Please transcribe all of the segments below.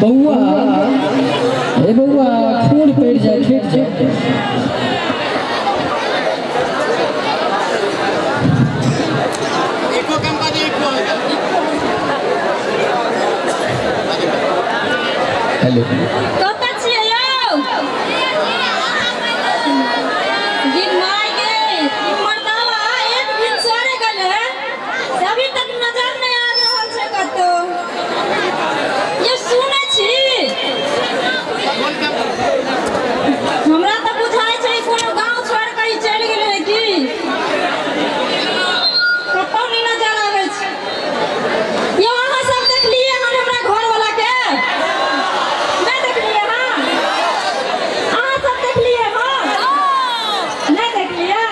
बौआ, हे बौआ, खून पड़ि जाए, ठीक छै। हेलो, कतऽ छियै यौ? गी my गे, ई मर्दावा एक दिन सरे गेलै से अभी तक नजर नहि आबि रहल छै कतौ। ये सुनै छी, हमरा तऽ बुझाइ छै कोनो गाँव छोड़ि कऽ ई चलि गेलै हँ की, कतौ नहि नजर आबै छै। यौ, अहाँ सब देखलियै हन हमरा घरवला के? नहि देखलियै हन? अहाँ सब देखलियै हन? नहि देखलियै?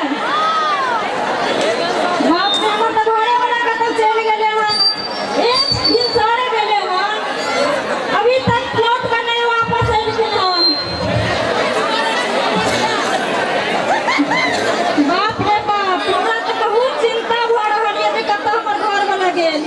बाप रे, हमर तऽ घरेवला कतौ चलि गेलै हन। एक दिन सरे गेलै हन, अभी तक लौट कऽ नहि वापस एलखिन हन। बाप रे बाप, हमरा तऽ बहुत चिंता भऽ रहल यऽ जे कतऽ हमर घरवला गेल।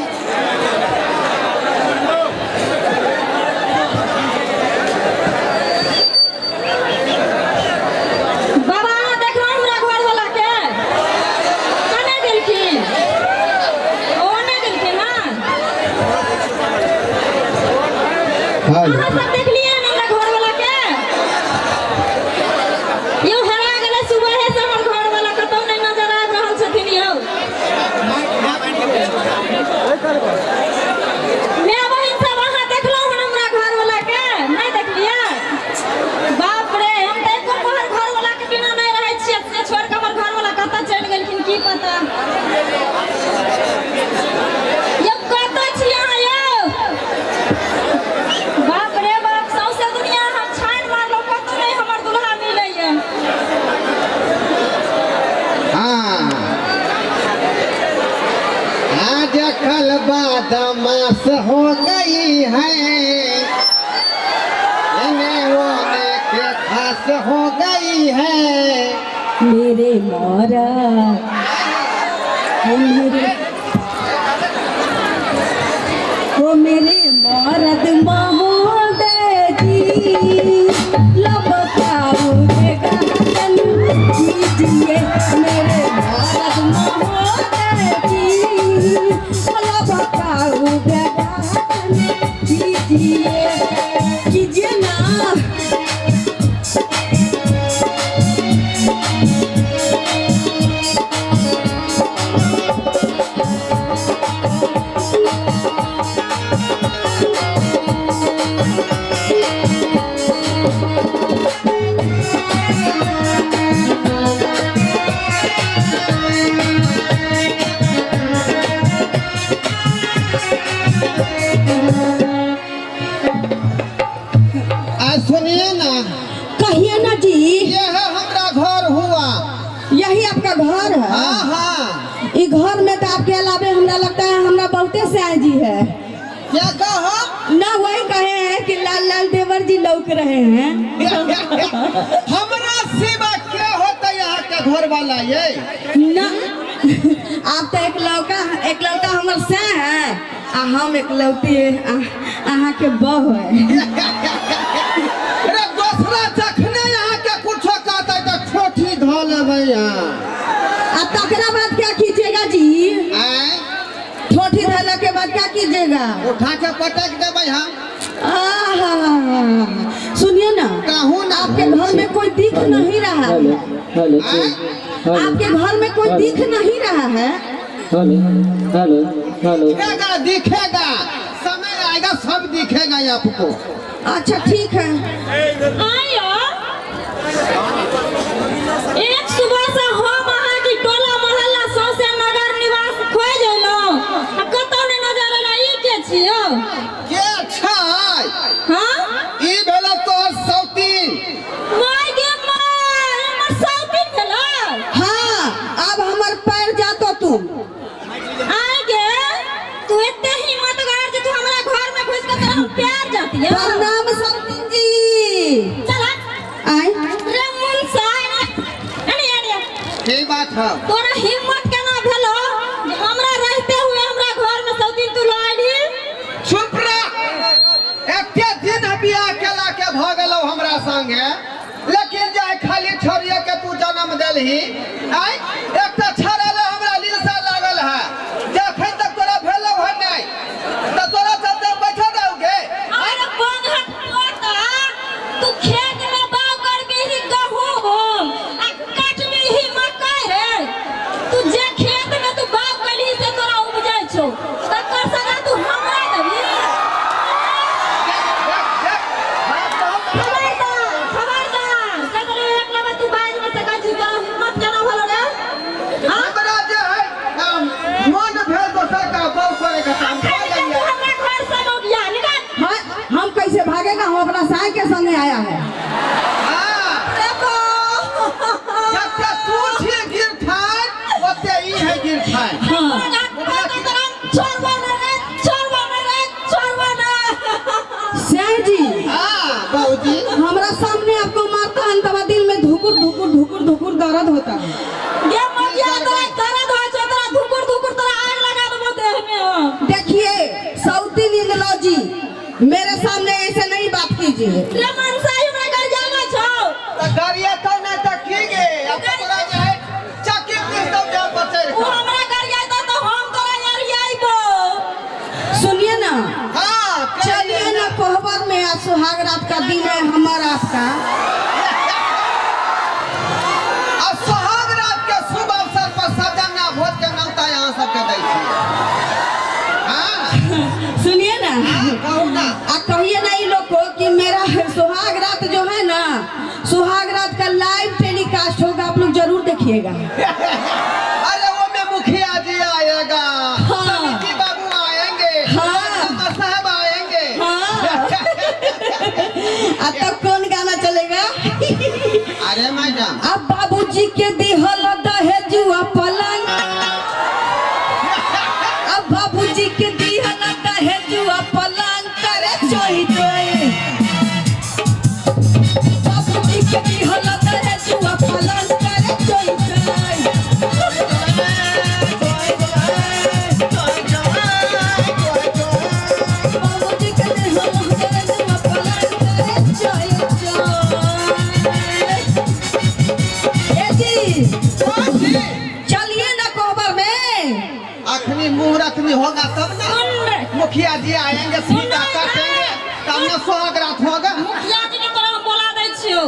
बाबा, अहाँ देखलहुँ हमरा घरवला के? कने गेलखिन? ओ नहि गेलखिन हन? हेलो। अहाँ सब देखलियै हन हमरा घरवला के? यौ, हेरा गेलै सुबहे से हमर घरवला, कतौ नहि नजर आबि रहल छथिन। यौ माय बहिन सब, अहाँ देखलहुँ हन हमरा घरवला के? नहि देखलियै? बाप रे, हम तऽ एको पहर घरवला के बिना नहि रहै छियै, से छोड़ि कऽ हमर घरवला कतऽ चलि गेलखिन की पता। यौ, कतऽ छी अहाँ यौ? बाप रे बाप, सौंसे दुनिया हम छानि मारलहुँ, कतौ नहि हमर दुल्हा मिलैया। हाँ, आज कल बदमाश हो गई है, इन्हें रोने के खास हो गई है। मेरे मोरा, ओ मेरे, ओ मेरे मरद महोदय जी, लबकाऊ बेगान कीजिए। मेरे मरद महोदय जी, लबकाऊ बेगान कीजिए, कीजिए ना। आज सुनिए ना। कहिए ना जी। ये है हमरा घर हुआ। यही आपका घर है? हाँ। ई घर में तो आपके अलावे हमरा लगता है हमरा बहुते सयाजी जी है। क्या कहो? ना, वही कहे हैं कि लाल लाल देवर जी लौक रहे हैं। हमरा सिवा क्या होता यहाँ के घर वाला ये? ना, आप तो एकलौका एकलौता हमर से है आ हम एकलौती अहाँ के बहू है। अरे, दूसरा जखने यहाँ के कुछो कहता तो ठोठी धो लेबै यहाँ। आ तकरा बाद क्या कीजिएगा जी? आय? ठोठी धरला के बाद क्या कीजिएगा? उठा के पटक देबै हम। आहा, सुनिए ना। कहूँ ना। आपके घर में कोई दिख नहीं रहा हेलो। है। हेलो। आय? हेलो। आपके घर में कोई दिख नहीं रहा है। Hello, hello, hello. दिखेगा, दिखेगा, समय आएगा, सब दिखेगा आपको। अच्छा, ठीक है। आयो, एक सुबह से हम अहाँके टोला मोहल्ला सौंसे नगर निवास खोजि अयलहुँ आ कतौ नहि नजर एलहुँ। ई के छियौ? के छै? हाँ। ई भेल तोहर सौतीन। My गे my, हमर सौतीन भेलै? हाँ, अब हमर पैर जातो तुम। आय गे, तू एते हिम्मतगर जे तू हमरा घर में घुसि कऽ तोरा हम प्यार जाती है। प्रणाम सौतीन जी। चल। आय? रे मुनसा, अरे अरे। की बात है? तोरा हिम्मत केना भेलो जे हमरा रहते हुए हमरा घर में सौतीन तू लऽ अयली? चुप रह, एते दिन बियाह केला के भऽ गेलौ हमरा संगे, लेकिन जे खाली छोड़िए के तू जन्म देलही। आय एकटा छड़ा ले हमरा लीलसा लागल है, जे अखन तक तोरा भेलौ है नहीं, तऽ तोरा चलते हम बैठल रहू गे? अरे बंगहट पोता, तू खेत में बाव करबिही गहूम आ काटबिही मकई रे। तू जे खेत में तू बाव कयलही से तोरा उपजै छौ, तकर सजा तू हमरा देबही? देख देख, बात बहुत। खबरदार, खबरदार, ककरो एक लबे तू बाजि नहि सकै छी, तोरा हिम्मत केना भेलौ रे? हाँ? हमरा जे है मन भेल दोसर का बहू करे के काम अखन कऽ निकल तू लेलियै। हमरा घर से मौगिया, निकल। हाँ, हम कैसे भागेगा? हम अपना साय के संगे आया है। हाँ, जते तू छी गिरठान ओते ई है गिरठान। बंगहट पोता, तोरा हम छोड़बो नहि रे, छोड़बो नहि रे, छोड़बो नहि। साय जी। हाँ बाबूजी। हमारा सामने आपको मारता है तब दिल में धुकुर धुकुर धुकुर धुकुर दर्द होता है। गे मौगिया, तोरा दर्द होइ छौ, तोरा धुकुर धुकुर, तोरा आगि लगा देबो देह में हम। देखिए सऊदी लो जी, मेरे सामने ऐसे नहीं बात कीजिए। रे मनसाही, हमरा गरियाबै छौ? तऽ गरिएतौ नहि तऽ की गे? अब तऽ तोरा जे है चक्की पीस दौ देह पर चढ़ि ओ कऽ। हमरा गरियाइतौ तऽ हम तोरा गरियाइबौ। सुनिए ना। हाँ। चलिए ना कोहबर में, आज सुहाग रात का दिन है हमारा आपका। आ सोहाग रात के शुभ अवसर पर सजन्ना भोज के नौता यहाँ सबके दै छियै। हाँ। सुनिए ना। कहू ना। आ कहिए ना इन लोग को कि मेरा सुहाग रात जो है ना, सुहाग रात का लाइव टेलीकास्ट होगा, आप लोग जरूर देखिएगा। अरे वो में मुखिया जी आएगा। हाँ। समिति बाबू आएंगे। हाँ। साहब आएंगे। हाँ, आ तब कौन गाना चलेगा? अरे मैडम। अब बाबूजी के दिहल दहेजुआ पलंग, अब बाबूजी के दिहल दहेजुआ पलंग करे चोई चोई। बाबूजी के दिहल दहेजुआ पलंग करे चोई चोई। बाबूजी के दिहल दहेजुआ पलंग करे चोई चोई। ए जी, चलिए ना कोहबर में। अखनी मुहूर्त नहीं होगा तब ना। सुन रे। मुखिया जी आएंगे, फीता सुन। काटेंगे, तब ना सोहाग रात होगा। मुखिया जी के तोरा हम बोला दै छियौ।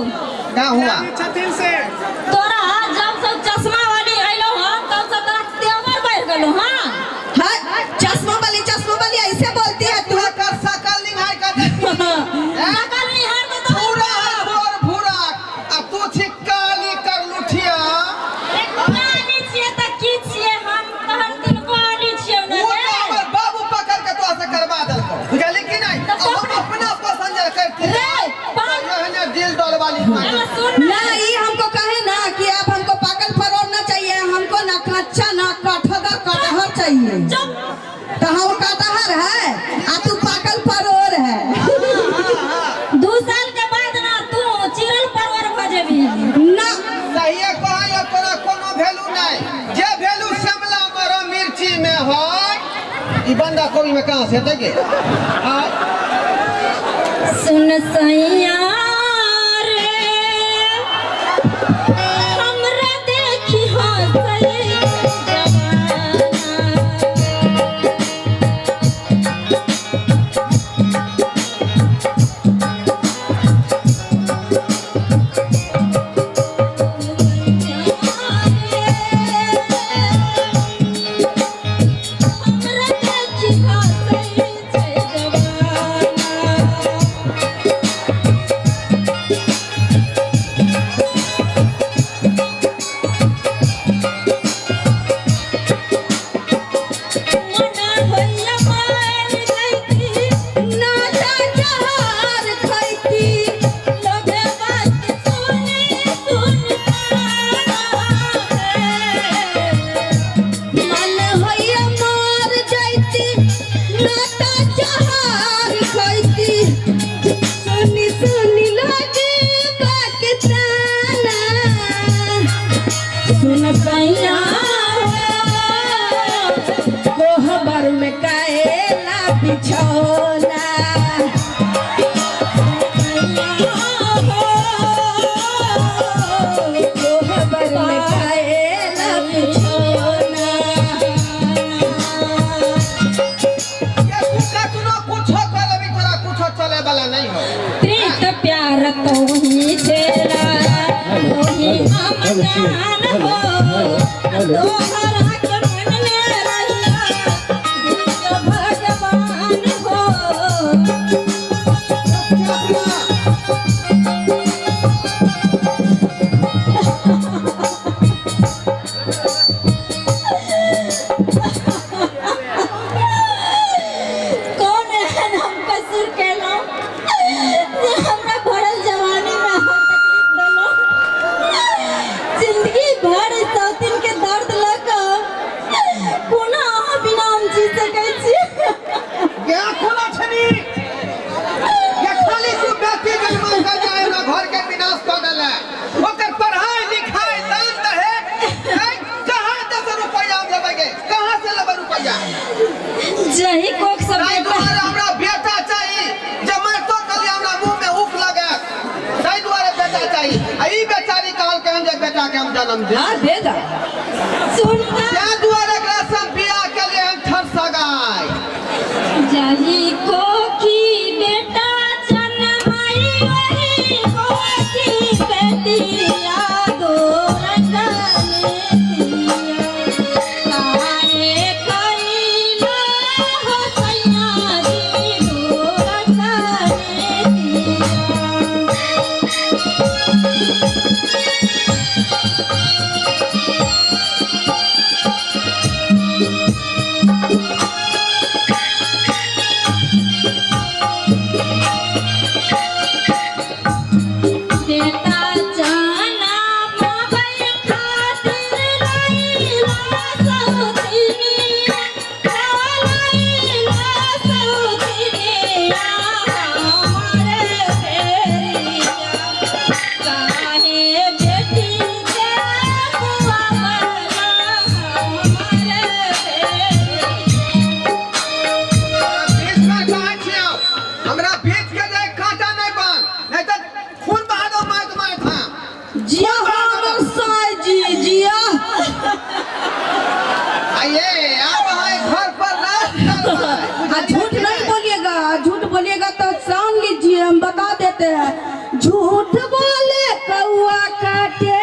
क्या हुआ? छथिन से। तोरा जब से चश्मा वाली अइलौ हन तब से तोरा तेवर बढ़ि गेलौ। हाँ। हाँ, चश्मा वाली, चश्मा वाली ऐसे बोलती है तू? तू कर सकल निहार का देखी। सकल निहार के तो भूरा है गोर भूरा, आ तू छी काली कर लुठिया। अरे काली छियै तऽ की छियै, हम तोहर दिलवाली छियौ ने। वो रे। तो हमर बाबू पकड़ के तोरा से करवा देलको, बुझली कि नहीं? तऽ आ हम अपना पसंद जे करती रे, एहने दिल डोल वाली। अरे सुन। ना, ये हमको कहे ना कि आप हमको पाकल परोड़ ना चाहिए, हमको ना कच्चा ना कठगर कटहर चाहिए। चुप। तो हम कटहर है आ तू पाकल परोड़ है। 2 साल के बाद ना तू चिरल परवर भऽ जेबही। ना। सहिए कहै, तोरा कोनो वैल्यू नहीं। जे वैल्यू शिमला मरो मिर्ची में है, ई बंदा कोबी में कहाँ से हेतै गे? आय। सुन सैया रे, हमरा देखी हंसै जमाना। हमरा देखी हंसै छै जमाना। जान हो। तोहरा के मन में रहिया भगवान हो। कौन एहन हम कसूर केलहुँ जे हमरा भरल जवानी में अहाँ तकलीफ देलहुँ। जिंदगी भर सौतिन के दर्द लऽ कऽ कोना अहाँ बिना हम जी सकै छी? क्या कोना छनी ये खाली तू बेटी जन्मा के जाए हमरा घर के विनाश कऽ देले। ओकर पढ़ाई लिखाई दान दहेज कहाँ दस रुपया हम लेबै गे? कहाँ से लेबै रुपया? जही कोख सब ताहि बेटा दुआरे हमरा बेटा चाही जे मरतो कली हमरा मुंह में उफ लगे, ताहि दुआरे बेटा चाही। आ ई बेचारी कहलकै हन जे बेटा के हम जन्म दे। हाँ दे दा। सुन ना, ताहि दुआरे एकरा से हम बियाह केलियै हन ठर सगाई। जाही कोखी बेटा जनमाई वही कोखी बेटिया दो रंगनेतिया। काहे कइलो हो सैया जी दो रंगनेतिया। बेटा जाना मोबाइल खातिर लाइला सौतिनिया, लाइला सौतिनिया हमारे बेरिया। काहे बेटी के बुआ बना हमारे बेरिया। बीच में कहाँ छियौ? हमरा बीच के जे कांटा नहीं बांध, नहीं तो खून बहा दो मैं तुम्हारे थाम। जिया हमर साई जी जिया। आइए आप आए घर पर राज करबै। आ झूठ नहीं बोलिएगा, झूठ बोलिएगा तो जान लीजिए, हम बता देते हैं। झूठ बोले कौआ काटे,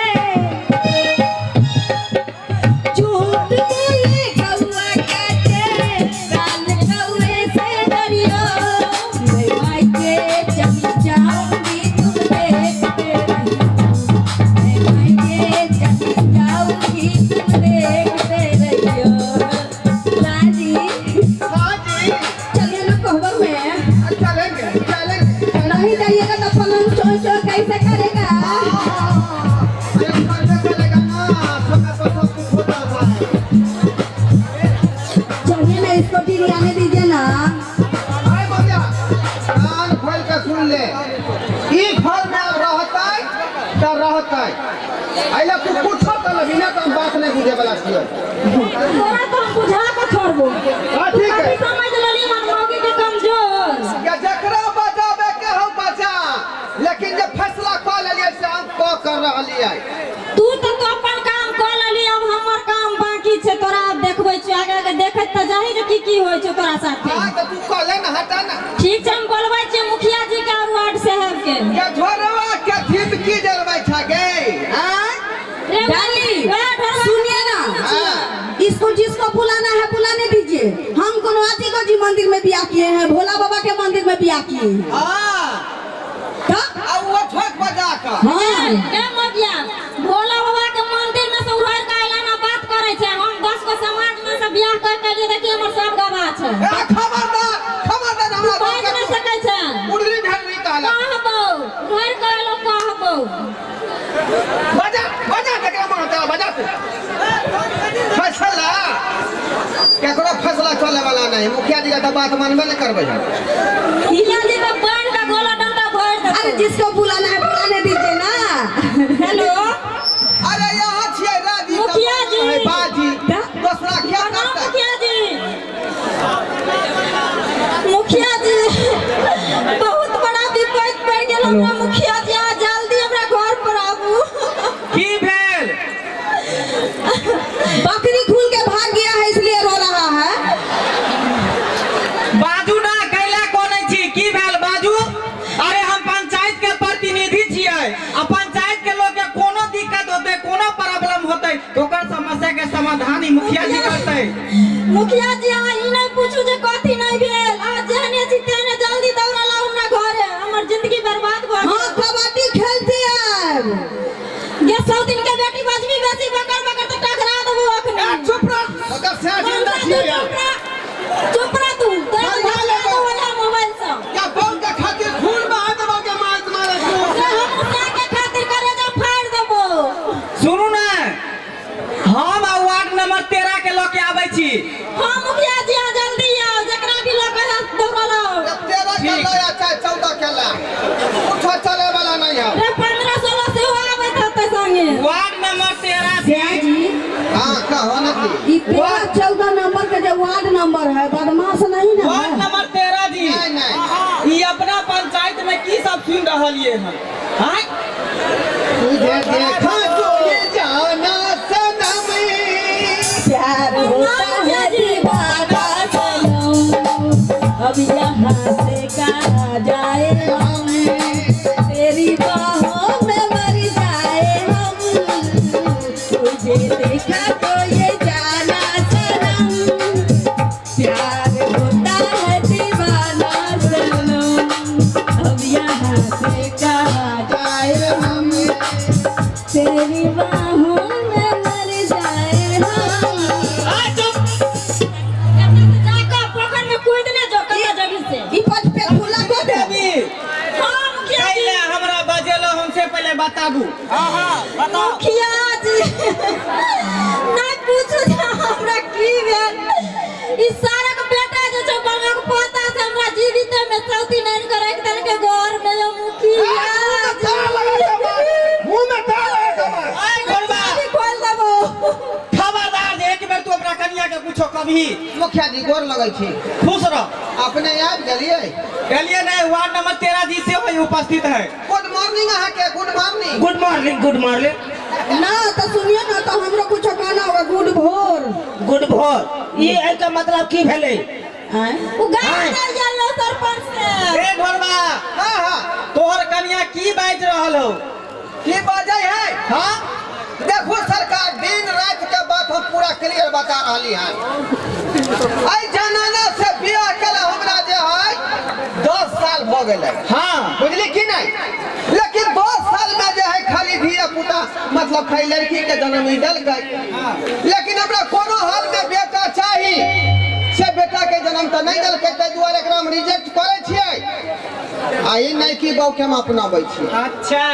झूठ बोले कौआ काटे, कान कौए से डरियो। मैं मायके चली जाऊंगी तुम देखते रहियो। मैं मायके चली जाऊंगी तुम देखते रहियो। राजी हाँ जी। चलिए ना कोहबर में। चलेंगे चलेंगे। नहीं जाइएगा तो पलंग चोर चोर कैसे करेगा? अरे करबे करेगा ना, समय पर सब कुछ होता है। चलिए ना, इसको बिरयानी दीजिए ना। आए भैया, कान खोल के सुन ले, ई घर में अब रहतै त रहतै। अइला तू कुछो कर लेबही ना त हम बात नहीं बुझे वाला छियै। तोरा तो हम बुझा के छोड़बो। हाँ ठीक है। अभी समझ लेली मनमौगी के कमजोर। या जकरा बचाबे के हम बचा, लेकिन जे फैसला कऽ लेलियै से हम कऽ कर रहलियै। तू तो अपन काम कऽ लेली, अब हमर काम बाकी छै। तोरा अब देखबै छियै आगे आगे, देखैत तऽ जाही जे की की होइ छै तोरा साथे। हाँ तऽ तू कऽ ले ना, हटा ना। ठीक छै, हम बोलबै छियै मुखिया जी के और वार्ड साहब के। के झोरवा के धमकी देलबै छ गे? आँय? रे डाली, रे ढोरवा- सुनिए ना, हाँ। इसको जिसको बुलाना है बुलाने दीजिए। हम कोनवाची को जी मंदिर में बियाह किए हैं, भोला बाबा के मंदिर में बियाह किए हैं। हाँ। तो आ वो ठोक बजा कऽ। हाँ। ए मोगिया, भोला बाबा के मंदिर में से उड़ार के अइला ना बात करै छै। हम 10 गो समाज में से बियाह कर के लिए देखी हमर सब गवाह छै। ए खबरदार खबरदार, हमरा बाजि नहि सकै छै। उड़ली ढेरली कहला। कहबौ घर के लोग कहबौ। बजा बजा केकरा मारता, बजा तू। फैसला केकरो फैसला चले वाला नहीं, मुखिया जी का तो बात मानबे नहीं करबै हम। मुखिया जी तो बांध के गोला डंडा भर देतौ। अरे जिसको बुलाना है बुलाने दीजिए ना। हेलो। अरे यहाँ छियै राजी तऽ मुखिया जी। है बाजी, दोसरा क्या प्रणाम करतै? मुखिया जी। मुखिया जी बहुत बड़ा विपत्ति पड़ गेल हमरा। मुखिया जी अहाँ जल्दी हमरा घर पर आबू। की भेल? बकरी खुल के भाग गया है इसलिए रो रहा है। बाजू ना, कैला कोने छी, की भेल बाजू? अरे हम पंचायत के प्रतिनिधि छियै आ पंचायत के लोग के कोनो दिक्कत होते, कोनो मुखिया जी अहाँ ई नहि पूछू जे कथी नहि भेल। अहाँ जेहने छी तेहने जल्दी दौड़ल आउ हमरा घरे, हमर जिंदगी बर्बाद भऽ हाँ गेल। कबड्डी खेलती आब। गे सौ दिन के बेटी बजबी बेसी बकर बकर तऽ टकरा देबो अखनी। चुप रह, ओकर सैं जिंदा छियै यार। चुप रह, चुप रह तू। तोरा बढ़िया धरा लगो। देबो इएह मोबाइल सँ। क्या बम के खातिर खून बहा देबो के मार मारे तू। से हम सैं के खातिर करेजा फाड़ि देबो। सुनू ने, हम आ वार्ड नंबर 13 के लऽ के आबै छी। हाँ मुखिया जी अहाँ जल्दी आउ, जकरा भी लऽ के आयब दौड़ल आउ। 13 के लाया चाहे 14 के ला, कुछो चले वाला नहीं है। रे 15 16 सेहो आबैत हेतै संगे। Ward number 13 Shyam ji. हाँ कहो ना की। ई 13 14 नंबर के जो वार्ड नंबर है बदमाश नहीं ना वार्ड है। नंबर 13 जी। नहीं नहीं। ई अपना पंचायत में की सब सुन रहलिए हन? आँय? तुझे देखा तो ये जाना सनम, प्यार होता है दीवाना सनम, अब यहाँ से कहाँ जाए हम, तेरी बाहों में मर जाए हम, तुझे देखा तो ये जाना सनम, प्यार होता है दीवाना सनम, अब यहाँ से कहाँ जाए हम, तेरी बाहों में मर जाए हम। आँय चुप। जाकऽ पोखरि में कूदि ने जो कतऽ जगह से। ई पद पे खुला को दे। देवी। हाँ मुखिया जी। पहले हमरा बजेलो हमसे पहले बताबू। मुखिया जी नहि पूछू जे हमरा की भेल। ई सारक बेटा जे छौ बंगक पोता से हमरा जीविते में सौती नानि के राखि देलकै घर में। यौ मुखिया जी। मुंह में ताला लगा के मार। आँय घोरबा। चाभी खोलि देबौ। खबरदार जे एक बेर तू अपना कनिया के पूछो कभी। मुखिया जी गोर लगै छी। खुश रह। अपने आबि गेलियै? एलिए नहीं, वार्ड नंबर 13 जी से वही उपस्थित है। गुड मॉर्निंग अहाँके, good morning. Good morning, good morning. ना तो सुनिए ना, तो हमरो कुछ कहना होगा। गुड भोर। गुड भोर, ई एकर मतलब की भेलै? आँय? ओ गारि दैया यौ सरपंच से। ए ढोरबा। हाँ हाँ। तोहर कनिया की बाजि रहल हो? की बाजै है? हाँ देखो सरकार, दिन रात के बात हम पूरा क्लियर बता रहली हन। एहि जनाना से बियाह केला हमरा जे है 10 साल भ गेलै। हाँ बुझली की नहीं? लेकिन 10 साल में जे है खाली धिया पुता, मतलब खाली लड़की के जन्म ही देलकै। लेकिन हमरा कोनो हाल में बेटा चाही, से बेटा के जन्म तऽ नहीं देलकै, ताहि दुआरे एकरा हम रिजेक्ट करै छियै। आ ई नहीं कि बहू के हम अपनाबै छियै। अच्छा।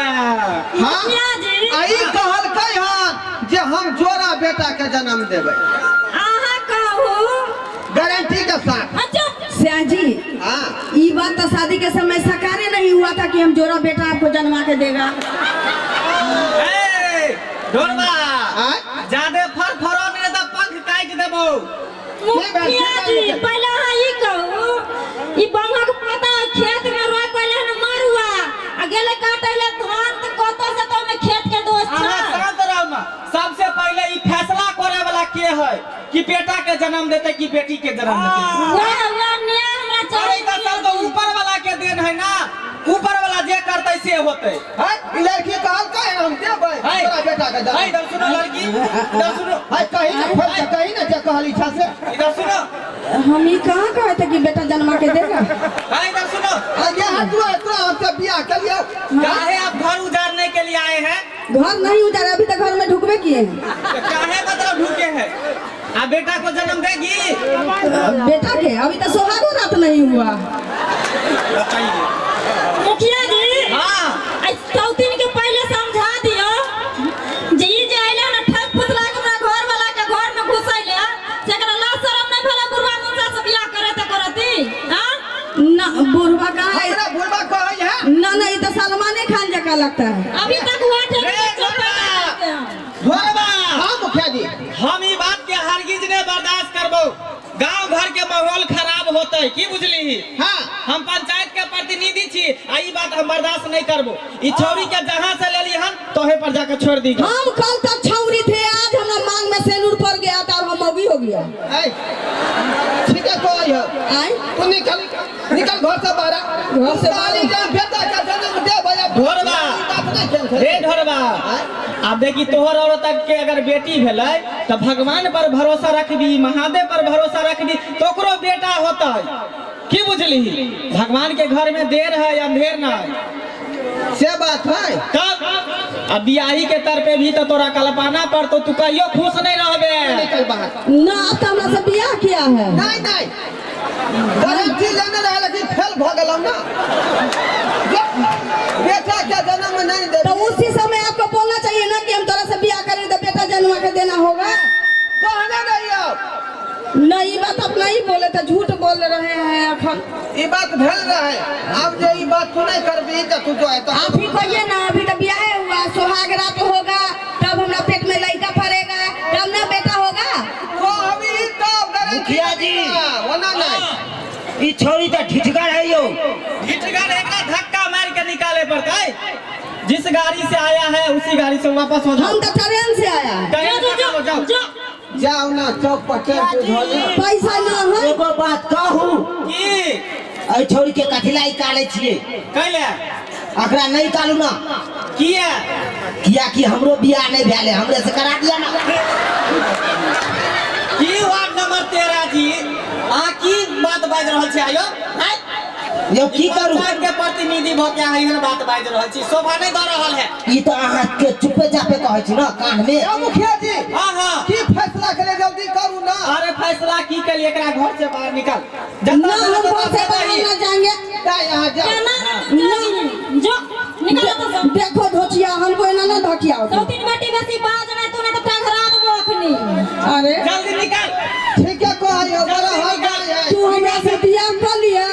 हाँ मुखिया जी। आ ई कहलकै हन जे हम जोड़ा बेटा के जन्म देबै। अहाँ कहू गारंटी के साथ। अच्छा। श्याम जी। हाँ ई बात तो शादी के समय साकारे नहीं हुआ था कि हम जोड़ा बेटा आपको जन्मा के देगा। ए ढोरबा। आँय? जादे फर फरो नहीं तऽ पंख काटि देबौ। मुखिया जी पहिले अहाँ ई कहू, ई बंगक पता खेत में रोपल हन मरुआ आ गेलै काटै ले धान, तऽ कतऽ से तऽ ओहिमे खेत के दोष अहाँ छै। शांत रहू ना। सबसे पहले ई फैसला करे वाला के है कि बेटा के जन्म देते कि बेटी के जन्म देते? वएह वएह न्याय हमरा अरे चाही। तऽ सब तऽ ऊपर वाला के देन है ना, ऊपर वाला जे करतै से होतै। है ई लड़की कहलकै हन हम देबै है। तोरा बेटा के है, जन्म। इधर सुनो लड़की, इधर सुनो, है कही ना, खोल के कही ना जे कहली छा से। इधर सुनो। हम ई कहाँ कहे थे कि बेटा जन्मा के देगा? है इधर सुनो। आगे हाथ तोरा तोरा हमसे बियाह के लियो। काहे आप घर उजाड़ने के लिए आए हैं? घर नहीं उजाड़े, अभी तक घर में ढुकबे किए हैं। तो काहे मतलब ढुके हैं? आ बेटा को जन्म देगी? बेटा के अभी तक सोहागो रात नहीं हुआ। बताइए मुखिया जी। हाँ आई सौतीन के पहले समझा दियो जे ई जे अइले हन ठग फुसला के हमरा घर वाला के घर में घुसैले, से एकरा लाज शरम नहीं भेलै बुढ़वा मुंसा से बियाह करे त करती? हाँ ना बुढ़वा कहाँ है? हमरा बुढ़वा कहै है। ना ना, ये तो सलमाने खान जका लगता है। अभी तक हुआ ठेक रे ढोरबा। ढोरबा। हाँ मुखिया जी। हम ई बात के हरगिज नहीं बर्दाश्त करबो। गांव घर के माहौल खराब होते की बुझली? हाँ हम पंचायत के प्रतिनिधि छी आ ई बात हम बर्दाश्त नहीं करबो। ई छौरी के जहां से लेली हन तोहे पर जाके छोड़ दी। हम कल तक छौरी थे, आज हमरा मांग में सेनूर पड़ गया था और हम मौगी हो गया। ठीक है कहै हो। आए? तू निकल, निकल घर से बाहर। घर से बाहर। बेटा के जन्म देबै। ढोरबा। बात तऽ नहि खेल रे ढोरबा, आब देखी तोहर औरत के अगर बेटी भेलै तऽ भगवान पर भरोसा रखबी, महादेव पर भरोसा रखबी तो ओकरो बेटा होतै। की बुझली? भगवान के घर में देर है अंधेर नहीं। से बात है। तब अब बियाही के तर पे भी तो तोरा कल्पना पर तो तू कहियो खुश नहीं रहबे। निकल बाहर। ना, अब तो हमरा से बियाह किया है। नहीं नहीं, गारंटी लेने रहे लेकिन फेल भ गेलौ ना। बेटा के जन्म नहीं दे। तो उसी समय आपको बोलना चाहिए ना कि हम तोरा से बियाह करें तो बेटा जन्मा के देना होगा। कहने नहीं अब। नहीं, बात आप नहीं बोले तो झूठ बोल रहे हैं अखन। ई बात भेल रहे, अब जे ई बात तू नहीं करबी तो तू जो है तो आप ही कहिए ना, अभी तो ब्याह हुआ, सुहाग रात होगा तब हमरा पेट में लड़का फरेगा तब ना बेटा होगा। कहबी तब गारंटी। मुखिया जी। ओना नहीं। ई छौरी तऽ ढिठगर है यौ। ढिठगर एकरा धक्का मार के निकाले पड़ता है। जिस गाड़ी से आया है उसी गाड़ी से वापस हो जाओ। हम तो ट्रेन से आया है। ट्रेन जो से जो हो जाओ। जो जाओ ना चौक पर टेम्पू धो ले। पैसा ना है। एगो बात कहू की? एहि छौरी के कथी ला निकालै छियै? कैले? एकरा नहीं निकालू ना। किया? किया कि हमरो बियाह नहीं भेल है, हमरे से करा दिया ना। की वार्ड नंबर 13 जी, अहाँ की बात बाजि रहल छी आयो? आँय? यौ की करू? पंचायत के प्रतिनिधि भऽ के अहाँ एहन बात बाजि रहल छी, शोभा नहीं दऽ रहल है। ई तऽ अहाँ के चुपे चापे कहै छी ना कान में। यौ मुखिया जी, हाँ हाँ, की फैसला के लिए जल्दी करू ना। अरे फैसला की के लिए, एकरा घर से बाहर निकाल। ना, हम घर से बाहर ना जाएंगे। जा यहाँ जा। ना ना, जो निकालो तो सब। देखो धोचिया, हमको एना ना धकियाओ। सौतीन बेटी बेसी बाज नहीं तू, नहीं तो टंगरा देबो अखनी। अरे जल्दी निकाल। ठीक है कहियो, बड़ा हर गाड़ी है। तू हमरा से बियाह कर लिया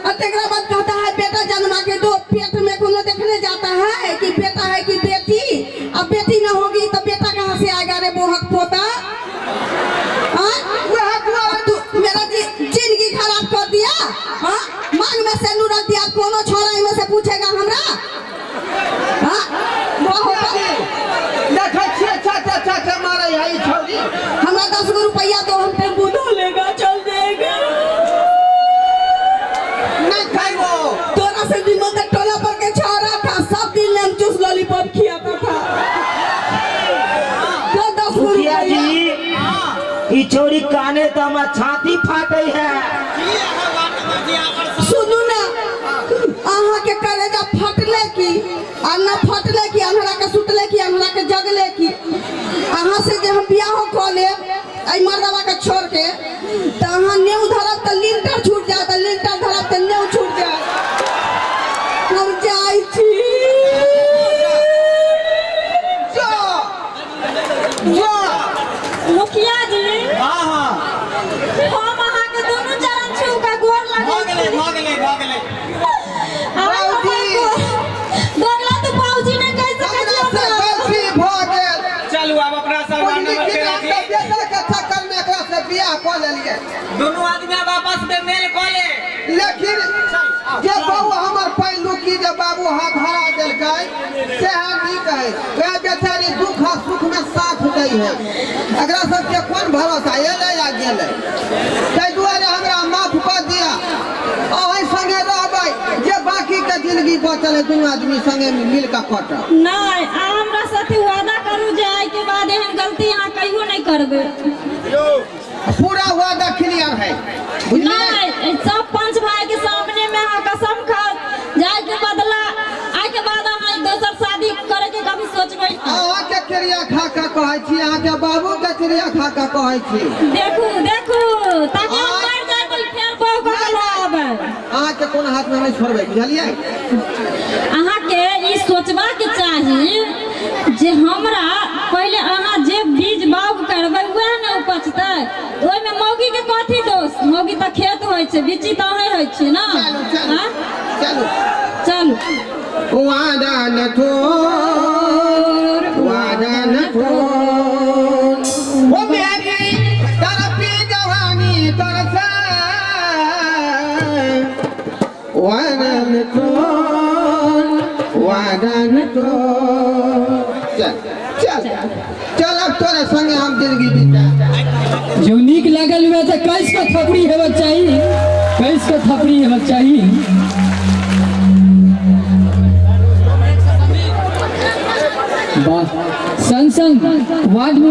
और तेकरा बाद कहता है बेटा जन्मा के दो। पेट में कोनो देखने जाता है कि बेटा है कि बेटी? अब बेटी ना होगी तो बेटा कहाँ से आएगा रे बोहक पोता? हाँ? तू मेरा जिंदगी खराब कर दिया। हाँ? मांग में से रख दिया, कोनो छोरा में से पूछेगा हमरा? हाँ? मुखिया जी, देखै छियै चाचा चाचा मारै है ई छौरी। हमरा 10 गो रुपया दो, हम टेम्पू धो लेगा चल देगा। नहीं खाइबो। तोरा से दिनों तक टोला पर के छौरा था, सब दिन लमचूस लॉलीपॉप खियाता था। तो 10 गो मुखिया रुपया। जी, ई छौरी काने तऽ हमर छाती फाटै है। की अहाँ वार्ड नंबर जी अहाँ सुनू ना, अहाँ के कलेजा फटले की आ न फटले की, अन्हरा के सुतले की अन्हरा के जगले की? अहाँ से जे हम बियाहो कऽ लेब एहि मर्दवा के छोड़ के तऽ अहाँ नेउ धरब तऽ लिंटर छूट जायत, लिंटर धरब तऽ नेउ छूट जायत। हम जाइ छी। जा जा। मुखिया जी, हाँ हाँ, हम अहाँ के दोनों चरण छू के गोर भऽ लगै गेलै छी। भऽ गेलै भऽ गेलै। अहाँ हमर दोगला तू पाउजी नहीं कह सकै छी हमरा से हमरा। गलती भऽ गेल। चलू आब अपना सब वार्ड बुझली नंबर कि 13 हम जी तऽ बेटा के चक्कर में एकरा से बियाह कऽ लेलियै। दुनू आदमी आब आपस में मेल कऽ ले। लेकिन जे बहू हमर पहिलुकी जे बाबू हाथ हरा देलकै सएह नीक है। वएह बेचारी दुख आ सुख में साथ दै है। एकरा सबके कोन भरोसा, एलै आ गेलै। ताहि दुआरे हमरा माफ कऽ दिअ। अहीं संगे रहबै, जे बाकी के जिंदगी बचल है दुनू आदमी संगे मिल कऽ कटब। नहीं, अहाँ हमरा साथे वादा करू जे आइ के बाद एहन गलती अहाँ कहियो नहीं करबै। पूरा वादा क्लियर है, बुझलियै? नहीं, सब पंच भाई के सामने में अहाँ कसम खाओ जाय के बदला आइ के बाद अहाँ दोसर शादी करे के कभी सोचबै नहीं। अहाँके क्रिया खा कऽ कहै छी, अहाँके बाबू के क्रिया खा कऽ कहै छी। देखू देखू, ताकि हम मर जाए तो फेर बहू कऽ आबै। अहाँके कोनो हाथ में नहीं छोड़बै, बुझलियै? अहाँ के ई सोचबाक चाही जे हमरा पहिले अहाँ जे बीज बाउग करबै वएह ने उपजतै। ओहिमे मौगी के कथी दोष? मौगी तऽ खेत होइ छै, बिच्ची तऽ अहें होइ छै ना। चलू चलू। आँय? चलू। चलू। वादा न तोड़, वादा न तोड़, ओ मेरी तरफी जवानी तरसा। वादा न तोड़, वादा न तोड़। चल चल चल, अब तोरे संगे हम जिंदगी बिता। जो नीक लागल हुए तऽ कैस के थपड़ी हेबाक चाही, कैस के थपड़ी हेबाक चाही। संग वार्ड